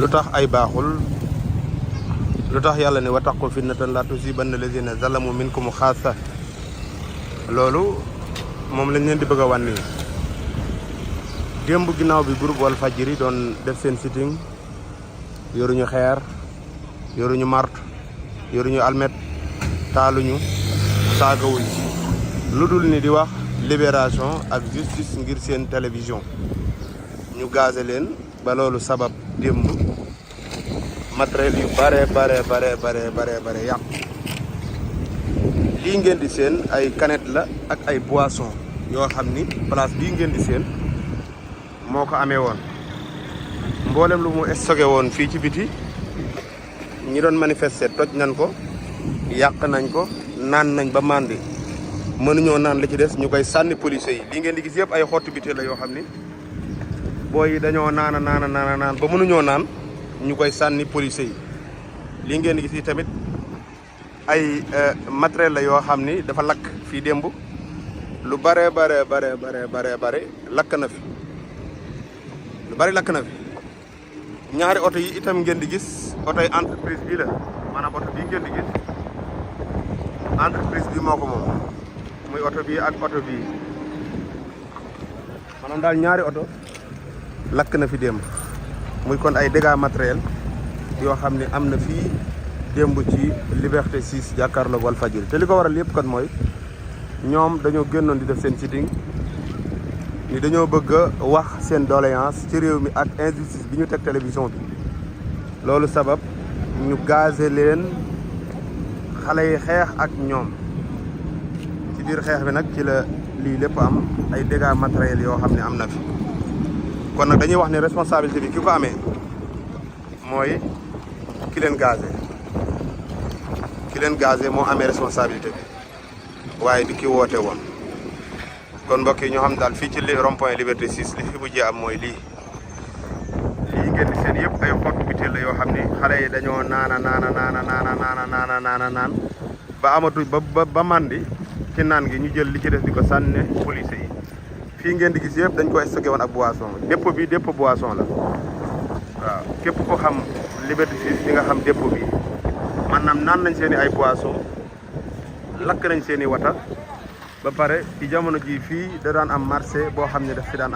lu tax ay baaxul lu tax yàlla ne wa taqu fitnatan la tusibanna lazina zalamu minkum xaasa loolu moom lañ leen di bëgg a wan nii démb ginnaaw bi groupe Walfadjri doon def seen sitting yoruñu xeer yoruñu mart yoruñu almet taaluñu saagawuñ lu dul ni di wax libération ak justice ngir seen télévision ñu gazé leen ba loolu sabab démb matériel yu bare yàqu lii ngeen di seen ay canette la ak ay boisson yoo xam ni place bii ngeen di seen moo ko amee woon mboolem lu mu stocké woon fii ci biti ñi doon manifester toj nañ ko yàq nañ ko naan nañ ba màndi mënuñoo naan la ci des ñu koy sànni police yi lii ngeen di gis yëpp ay xottu biteel la yoo xam ni booy yi dañoo naan ba mënuñoo naan ñu koy sànni police yi lii ngeen di gis yi tamit ay matériel la yoo xam ni dafa lakk fii démb lu bare lakk na fi lu bari lakk na fi ñaari oto yi itam ngeen di gis oto yi entreprise bi la maanaam oto bii ngeen di gis entreprise bi moo ko moom muy oto bii ak oto bii maanaam daal ñaari oto lakk na fi démb muy kon ay dégâts matériels yoo xam ne am na fii démb ci Liberté 6 jàkkaarloog Walfadjri te li ko waral yëpp kon mooy ñoom dañoo génnoon di def seen sitting ni dañoo bëgg a wax seen doléance ci réew mi ak injustice bi ñu teg télévision bi loolu sabab ñu gazé leen xale yi xeex ak ñoom ci biir xeex bi nag ci la lii lépp am ay dégâts matériels yoo xam ne am na fi kon nag dañuy wax ne responsabilité bi ki ko amee mooy ki leen gazé moo amee responsabilité bi waaye di ki woote woon kon mbokk yi ñoo xam daal fii ci rond-point Liberté 6 li fi mujjee am mooy lii ngeen di seen yëpp ay xottu biteel la yoo xam ni xale yi dañoo naan ba amatu ba màndi ci naan gi ñu jël li ci des di ko sànne police yi fii ngeen di gis yëpp dañ ko stocké woon ak boisson dépôt bi dépôt boisson la waaw képp ko xam Liberté 6 di nga xam dépôt bi maanaam naan nañ seen i ay boisson lakk nañ seen i wata ba pare ci jamono ji fii da daan am marché boo xam ne daf fi daan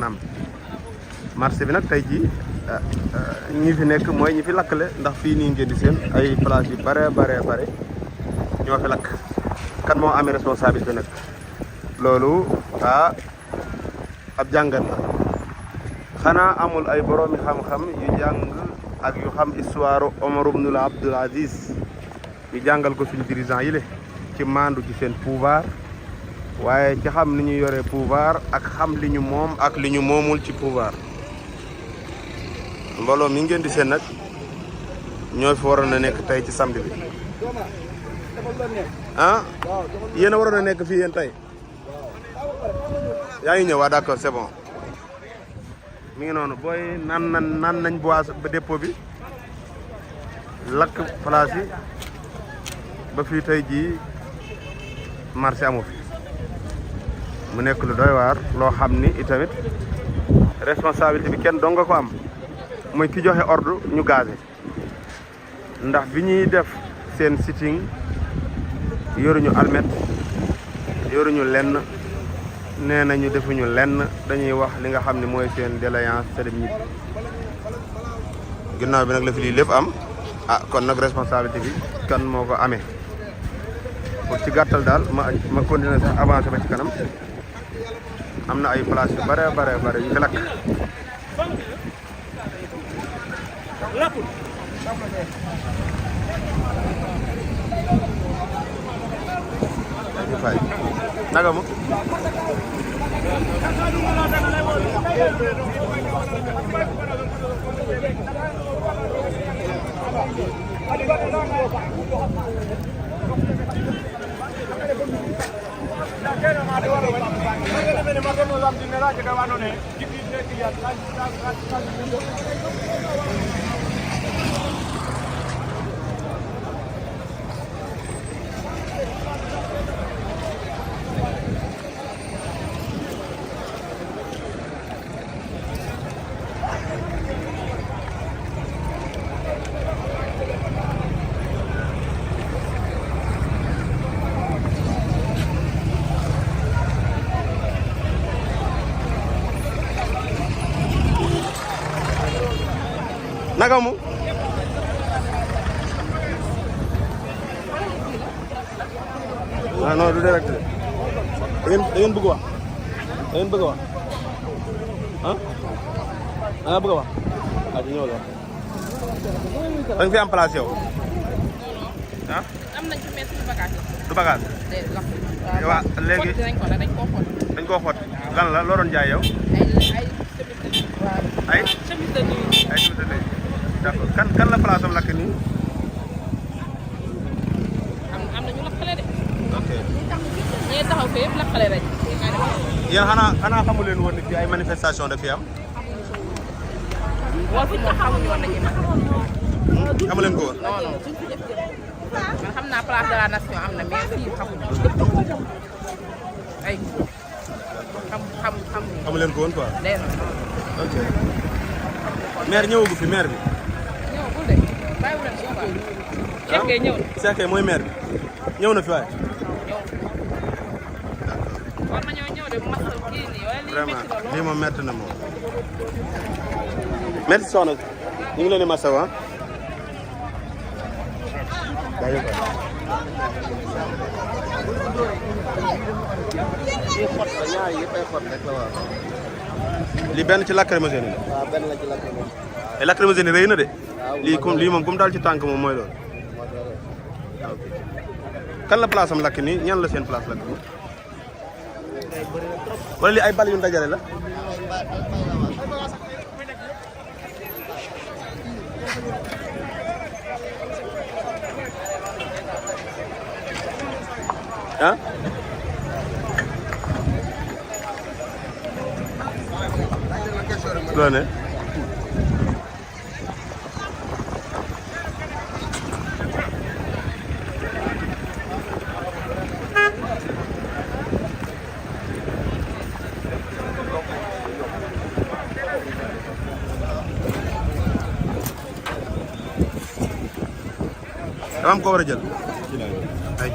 am marché bi nag tey jii ñi fi nekk mooy ñi fi lakkale ndax fii nii ngeen di seen ay place yu bare ñoo fi lakk kan moo amee responsabilité nag loolu ab jàngat la xanaa amul ay boroomi xam-xam yu jàng ak yu xam histoire Omar ibn Abdul Aziz ñu jàngal ko suñu dirigeant yi le ci maandu ci seen pouvoir waaye ci xam ni ñu yore pouvoir ak xam li ñu moom ak li ñu moomul ci pouvoir mbooloo mi ngeen di seen nag ñoo fi waroon a nekk tey ci samedi bi yéen a waroon a nekk fii yéen tey yaa ngi ñëw waa d'accord c'est bon mi ngi noonu booy naan nañ boisson ba dépôt bi lakk place yi ba fii tey jii marché amu fi mu nekk lu doy waar loo xam ni itamit responsabilité bi kenn dong nga ko am mooy ki joxe ordre ñu gazé ndax bi ñuy def seen sitting yoruñu almet yoruñu lenn nee nañu defuñu lenn dañuy wax li nga xam ne mooy seen défaillance te dem ñibbi ginnaaw bi nag la fi lii lépp am kon nag responsabilité bi kan moo ko amee pour ci gàttal daal ma continuer sax avancé ba ci kanam am na ay place yu bare yu fi lakk fay naga mu naka mu non du direct da ngeen bëgg wax da ngeen bëgg wax ah da nga bëgg wax di ñëw la da nga fi am place yow ah am nañ ci mais suñu bagage du bagage waaw léegi dañ koo xot lan la loo doon jaay yow ay chemise de nuit d'accord kan la place am lakk nii am nañu lakkale de ok ñee taxaw fi yëpp lakkale rek yéen xanaa xamu leen woon ni fii ay manifestation da fi am woo fi taxawuñu woon nañu man xamu leen ko woon non non man xam naa place de la nation am na mais fii xamuñu ay xamu leen ko woon quoi ok maire ñëwagu fi maire bi ñëwagul de bàyyiwu leen si quoi Cheikh Gueye ñëw na Cheikh Gueye mooy maire bi ñëw na fi waaye war nañoo ñëw de masal kii nii wala lii vraiment métti na lool lii moom métti na moom métti soxna ñu ngi leen di masawa lii benn ci lacrymogène yi la. waaw benn la ci lacrymogène. te lacrymogène yi rëy na de. lii moom comme daal ci tànk moom mooy loolu. kan la place am lakk nii ñan la seen place lakk nii. wala lii ay bal yu ndajale la. ah. loolu ne. dafa am ko war a jël. ay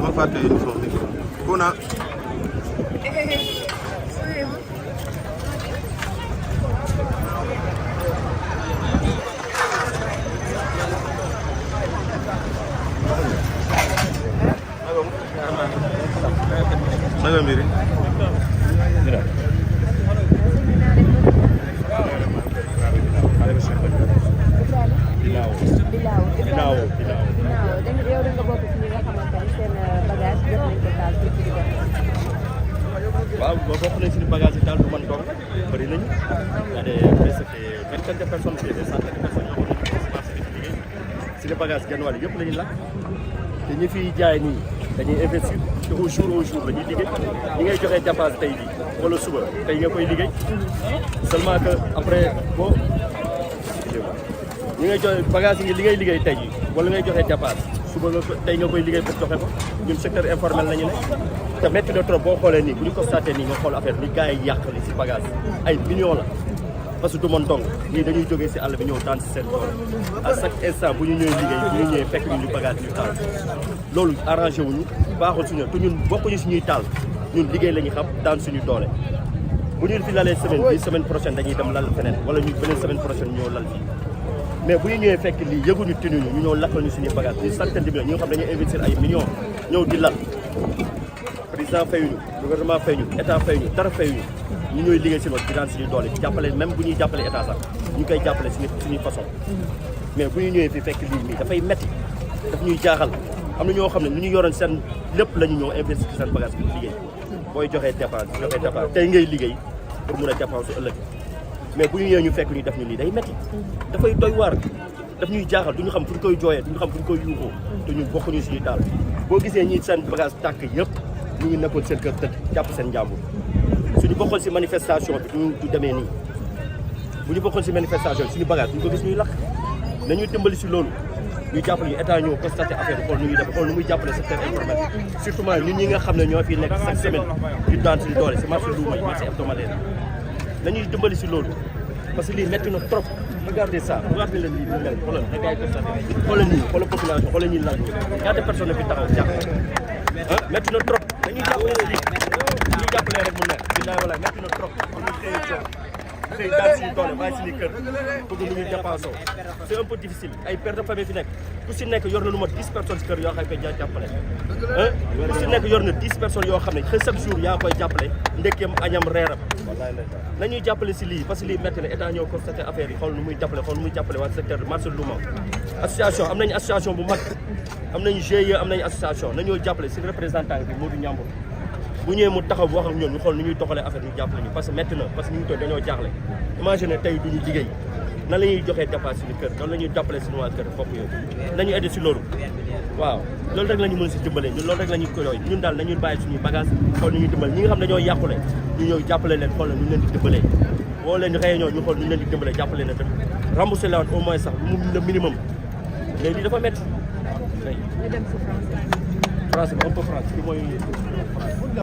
ma fàtte uniforme bi kuna naga mbiri Bilaaw yow da nga bokk ci ñi nga xamante ni seen bagage jot nañ ko taal fii ci Liberté. waaw bokk nañ suñu bagage yi daal du man dong bëri nañu y a des vingtaine de personnes fii des centaines de personnes yoo xam ne commencé nañu liggéey suñu bagage genn wàll yëpp la ñuy lakk te ñi fiy jaay nii dañuy investir te au jour la ñuy liggéey ñi ngay joxee dépense tey jii wala suba tey nga koy liggéey seulement que après boo ñi ngay joxe bagage yi li ngay liggéey tey jii wala ngay joxe dépense suba nga tey nga koy liggéey pour joxe ko ñun secteur informel nañu ne te métti na trop boo xoolee nii bu ñu constaté nii nga xool affaire li gars yi yàq li si bagage ay millions la parce que du man dong ñii dañuy jógee si àll bi ñëw daan si seen tool à chaque instant bu ñu ñëwee liggéey bu ñu ñëwee fekk ñu bagage ñu taal loolu arrangé wuñu baaxul suñu te ñun bokkuñu si ñuy taal ñun liggéey la ñu xam daan suñu doole bu ñu fi lalee semaine bi semaine prochaine dañuy dem lal feneen wala ñu beneen semaine prochaine ñoo lal fii mais bu ñu ñëwee fekk lii yëguñu tinuñu ñu ñëw lakkal ñu suñuy bagage ñu centaine de millions ñi nga xam dañuy investir ay millions ñëw di lal président fayuñu gouvernement fayuñu état fayuñu dara fayuñu ñu ñooy liggéey si loolu di daan suñu doole jàppale même bu ñuy jàppale état sax ñu koy jàppale suñuy façon mais bu ñu ñëwee fii fekk lii nii dafay metti daf ñuy jaaxal am na ñoo xam ne lu ñu yoroon seen lépp la ñu ñëw investir seen bagage bi liggéey booy joxee dépense tey ngay liggéey pour mun a dépense ëllëg mais bu ñu ñëwee ñu fekk ñu def ñu lii day metti dafay doy waar daf ñuy jaaxal du ñu xam fu ñu koy jooyee du ñu xam fu ñu koy yuuxoo te ñun bokkuñu suñuy taal boo gisee ñi seen bagage tàkk yëpp ñu ngi nekkoon seen kër tëdd jàpp seen njàmbur suñu bokkoon si manifestation bi du demee nii bu ñu bokkoon si manifestation bi suñu bagage duñu ko gis ñuy lakk nañuy dimbali si loolu ñu jàppale ñu état ñëw constaté affaire bi xool nu ñuy def xool nu muy jàppale secteur informel surtout ñun ñi nga xam ne ñoo fi nekk chaque semaine di daan suñu doole si marché luuma yi marché hebdomadaire nañuy dimbali si loolu parce que lii métti na trop regardez ça regardez leen lii mel xoolal da ngay constaté xoolal nii xoolal population xoolal ñuy laaj ñaata personne fi taxaw jàpp ah métti na trop dañuy jàppale lii ñuy jàppale rek mu nekk billaay walaay métti na trop kon ñu xëy xëy daal suñu doole bàyyi suñuy kër bëgg lu ñuy dépensé c'est un peu difficile ay père de famille fi nekk ku si nekk yor na lu mot 10 personnes si kër yoo xam ne koy jàppale ku si nekk yor na 10 personnes yoo xam ne xëy chaque jour yaa koy jàppale ndekkeem añam reeram nañuy jàppale si lii parce que lii métti na état ñëw constaté affaire yi xool nu muy jàppale waa secteur marché Louma association am nañu association bu mag am nañu GIE am nañu association nañoo jàppale si représentant bi Modou Ñambour bu ñëwee mu taxaw wax ak ñoom ñu xool nu ñuy doxalee affaire ñu jàppale ñu parce que métti na parce que ñu ngi toog dañoo jaaxle imagine tey duñu liggéey nan la ñuy joxee dépense suñu kër nan la ñuy jàppale suñu waa kër foofu yooyu nañu aidé si loolu waaw loolu rek la ñu mën si dimbalee ñun loolu rek la ñu ko yooyu ñun daal nañuy bàyyi suñuy bagage xool ñu ñuy dimbale ñi nga xam dañoo yàqule ñu ñëw jàppale leen xool na ñu leen di dimbalee boo leen réunion ñu xool ñu leen di dimbalee jàppale leen dem remboursé la au moins sax lu mu le minimum mais lii dafa métti ñu dem si français. français un peu français mooy